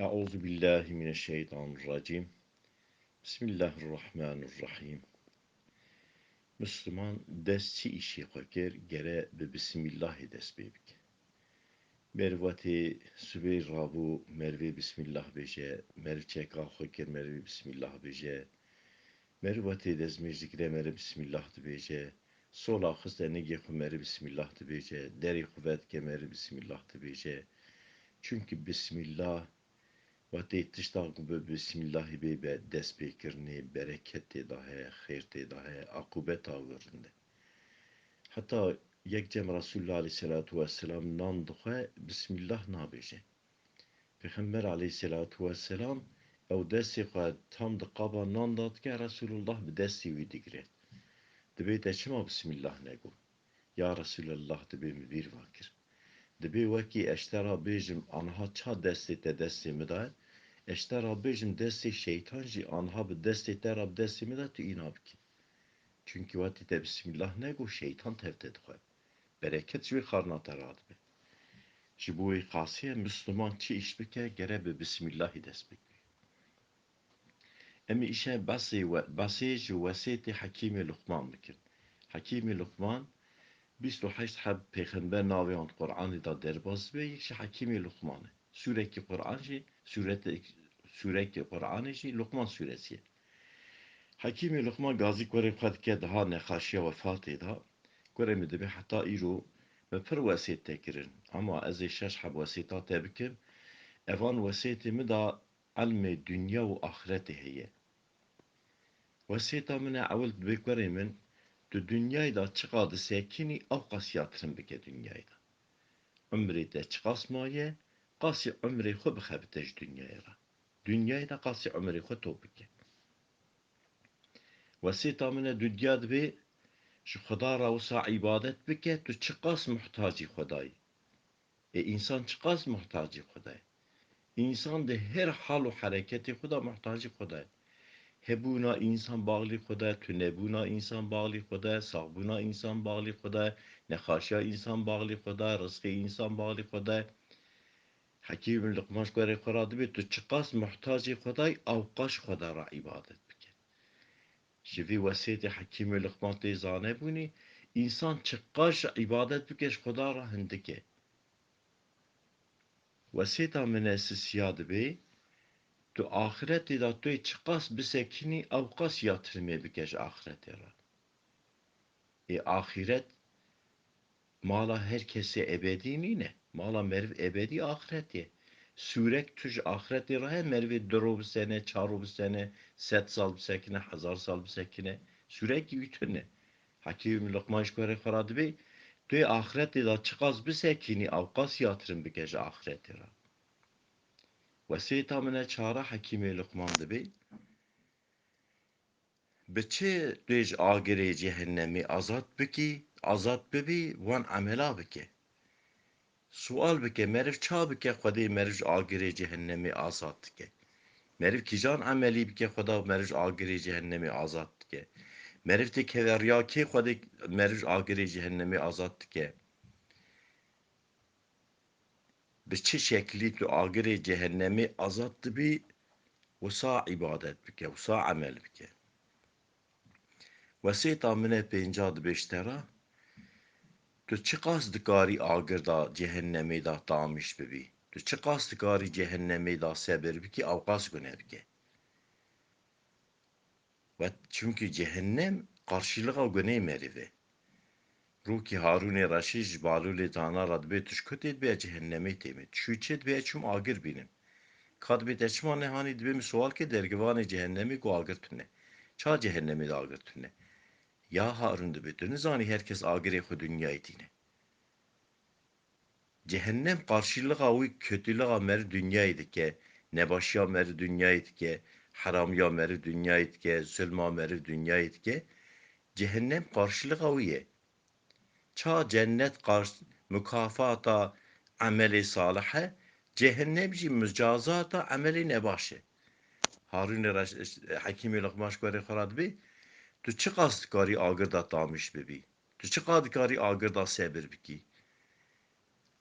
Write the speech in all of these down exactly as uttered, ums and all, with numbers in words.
Euzu billahi mineşşeytanirracim. Bismillahirrahmanirrahim. Misliman dest çi îşê xwe kir, gere bi Bismillahê dest pê bike. Meriv wetê sibê rabû, merivê Bismillah bêje, meriv çeka xwe kir, merivê Bismillah bêje, meriv wetê dezmêj dikire, meriv Bismillah dibêje, sola xiste nigê xwe, meriv Bismillah dibêje, derê xwe vedike, meriv Bismillah dibêje. Çunkî Bismillah wetê tişta ku bi Bismillahî bê be destpêkirinê, bereket tê de heye, xêr tê de heye, aqûbeta wî rind e. Heta yek cem Resulullah aleyhisselatu vesselam nan dixwe, Bismillah nabêje. Pêxember aleyhisselatu vesselam ew destê xwe tam di qaba nan de dike, Resulullah bi destê wî digire. Dibê te çima Bismillah negot? Ya Resulallah, dibê min bîr va kir. Dibê wekî ez ji te re bêjim, aniha ça destê te destê min de ye, ez ji te re bêjim, destê şeytan jî aniha bi destê te re bi destê min de, tu îna bikî. Çunkî wetî te Bismillah negot, şeytan tev te dixwe. Bereket ji wê xarina te radibe. Ji bo wê qasî ye, Misliman çi îş bike, gere bi Bismillahî dest bike. Em ê îşe behsê we-, behsê ji wesêtê Hekîmê Luqman bikin. Hekîmê Luqman bîst û heşt heb pêxember navê wan di Qur'anê de derbas dibe, yek jî Hekîmê Luqman e. Sûrekî Qur'an jî, sûrete-, sûrekî Qur'anê jî Luqman sûresî ye. Hekîmê Luqman gazî kurê xwe dike, diha nexaşiya wefatê de. Kurê min dibê heta îro min pir wesêt te kirin. Ama ez ê şeş heb wesêta te bikim. Evan wesêtê min de ilmê dinya û axretê heye. Wesêta min e, ewil dibê kurê min, tu dinyayê de çiqa disekînî, ew qas yatrin bike dinyayê de. Umrê te çiqas maye, qasî umrê xwe bixebite ji dinyayê re. Dinyayê de qasî umrê xwe top bike. Wesêta min e, dinya dibê ji Xweda re wisa îbadet bike, tu çiqas muhtacî Xwedayî. Ê, însan çiqas muhtacî Xwedayî? Însan di her hal û hereketê xwe de muhtacî Xwedayî. Hebûna însan baxlî Xwedayî, tunebûna însan baxlî Xwedayî, saxbûna însan baxlî Xwedayî, nexaşiya însan baxlî Xwedayî, rizqê însan baxlî Xwedayî. Hekîm Luqman ji kurê xwe re dibê, tu çiqas muhtacî Xwedayî, ewqas ji Xweda re îbadet bike. Ji vî wesêtê Hekîmê Luqman tê zanebûnê, însan çiqas jî îbadet bike, ji Xweda re hindik e. Wesêta min e sisiya dibê, tu axretê de tu yê çiqas bisekînî, ewqas yatrimê bike ji axretê re. Ê axîret mala her kesê ebedî nîne. Mala meriv ebedî axret e. Sûrek tu ji axretê re he, merivê du ro bisene, çar ro bisene, sed sal bisekine, hezar sal bisekine. Sûrekî wî tune. Hekîm Luqman ji kurê xwe re dibê, tu yê axretê de çiqas bisekînî, ewqas yatrin bike ji axretê re. Wesêta min e çara Hekîmê Luqman dibê, bi çi tu yê ji agirê cehennemê azad bikî, azad bibî, wan emela bike. Sual bike, meriv ça bike Xwedê meriv ji agirê cehennemê azad dike? Meriv kîjan emelî bike Xweda meriv ji agirê cehennemê azad dike? Meriv têkeve riya kê Xwedê meriv ji agirê cehennemê azad dike? Bi çi şeklî tu agirê cehennemê azad dibî, wisa îbadet bike, wisa emel bike. Wesêta min e pênca dibê ji te re, tu çiqas dikarî agir da cehennemê da tamîş bibî? Tu çiqas dikarî cehennemê da sebir bikî, ewqas gune bike? Wet, çimkî cehennem qarşîlixa gunê meriv e. Rûkî Harûnê Reşîd ji balûlê dana re dibê, tu ji ku tê? Dibê, ez cehennemê têm. Tu çû çê? Dibê, ez çûm agir bînim. Ka dibê te çima nehanî? Dibê, min sual kir dergivanê cehennemê, got agir tune. Ça cehennemê de agir tune? Ya Harûn, dibê tu nizanî her kes agirê xwe dinyayê tîne. Cehennem qarşîlixa wî, kötülixa meriv dinyayê dike, nebaşiya meriv dinyayê dike, heramiya meriv dinyayê dike, zulma meriv dinyayê dike. Cehennem qarşîlixa wî ye. Ça cennet qarş-, mukafata emelê salih e, cehennem jî mucazata emelê nebaş e. Harûnê Reş-, Hekîmê Luqman ji kurê xwe re dibê, tu çiqas dikarî agir da tamîş bibî? Tu çiqas dikarî agir da sebir bikî?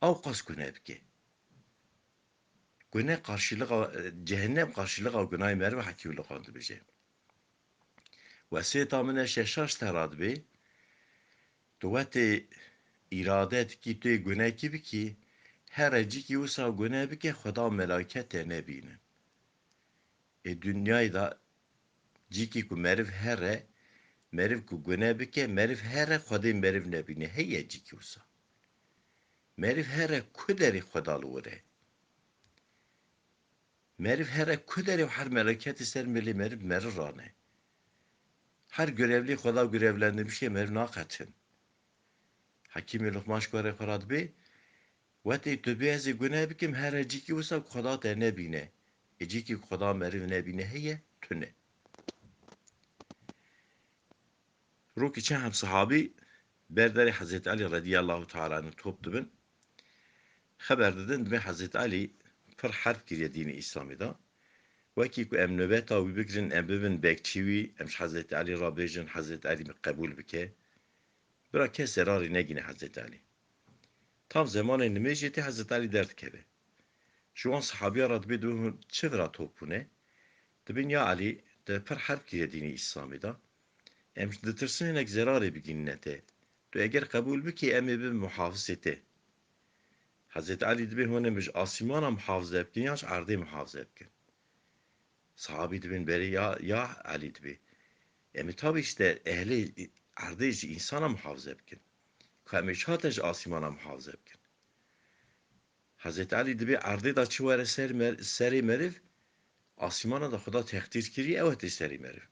Ewqas gune bike. gune qarşılığa, e, cehennem qarşılığa gunahê meriv hekî wilo qan dibêje. Wesiyeta min e şeşaş te radibê, tu wetê îrade dikî, tu yê gunekî bikî, here cîkî wisa gune bike, Xweda û melaiket te nebînin. Ê dinyayê de cîkî ku meriv here, meriv ku gune bike, meriv here, Xwedê meriv nebîne. Heye cîkî wisa. Meriv here ku derê Xweda li wir e. Meriv here ku derê û her meleketê ser milê meriv, meriv rane. Her görevlî Xweda görevlendirmişê meriv naqetin. Hekîmê Luqman ji gorê xwe re dibê, wetê tu bê ez ê gune bikim, here cîkî wisa ku Xweda te nebîne. Ê cîkî ku Xweda meriv nebîne heye, tune. Rokî çend heb sihabî ber derê Hezreti Elî radiyallahu teala anhu top dibin. Xeber didin, dibê Hezreti Elî pir herb kiriye dînê Îslamê de. Wekî ku em nobeta wî bigirin, em bibin bekçî wî, em ji Hezreti Elî re bêjin, Hezreti Elî min qebûl bike. Bira kes zerarê negîne Hezreti Elî. Tam zemanê nimêjê tê Hezreti Elî derdikeve. Ji wan sihabiya re dibê, dibê hûn çi vira top bûne? Dibên ya Elî, te pir herb kiriye dînê Îslamê de. Em ditirsin hinek zerarê bigînine te. Tu eger qebûl bikî, em ê bibin muhafizê te. Hezreti Elî dibê hûn ê min ji asîmana muhafize bikin yan ji erdê muhafize bikin? Sahabî dibên berê ya, ya Elî dibê. Em ê tabi işte ehlê erdê ji însana muhafize bikin. Ku em ê çate ji asîmana muhafize bikin? Hezreti Elî dibê erdê de çi were ser mer-, serê meriv, asîmana de Xweda teqdîr kiriye, ew tê serê meriv.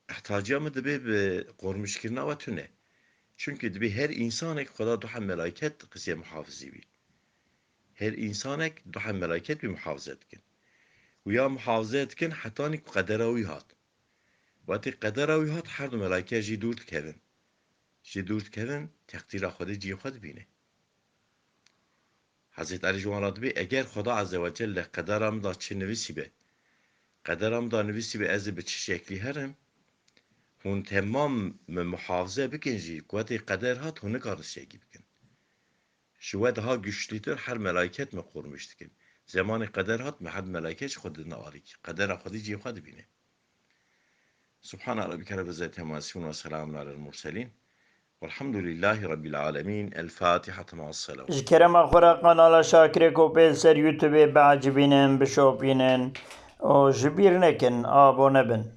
Ehtiyaciya min dibê bi qormişkirina we tune. Çunkî dibê her însanek Xweda du heb melaiket xistiye muhafizî wî. Her însanek du heb melaiket wî muhafize dikin. Û ya muhafize dikin hetanî ku qedera wî hat. Wetî qedera wî hat, her du melaiket jî dûr dikevin. Jî dûr dikevin, teqdîra Xwedê cihê xwe dibîne. Hezreti Elî ji wan re dibê, eger Xweda Azze ve Celle qedera min de çi nivîsîbe, qedera min de nivîsîbe ez ê bi çi şeklî herim, hûn temam min muhafize bikin jî, ku wetê qeder hat, hûn nikarin şekî bikin. Ji we daha güçlütür her melaiket min qormiş dikin. Zemanê qeder hat, min her melaiket ji xwe didin alîkî. Qedera Xwedê cihê xwe dibîne. Subhana Rabbike Rabbil İzzeti Amma Yasifun ve Selamun Alel Murselin. Velhamdülillahi Rabbil Alemin. El Fatiha ma selavat. Ji kerema xwe re kanala Şakirê Kopê li ser YouTubeê biecibînin, bişopînin û ji bîr nekin, abone bin.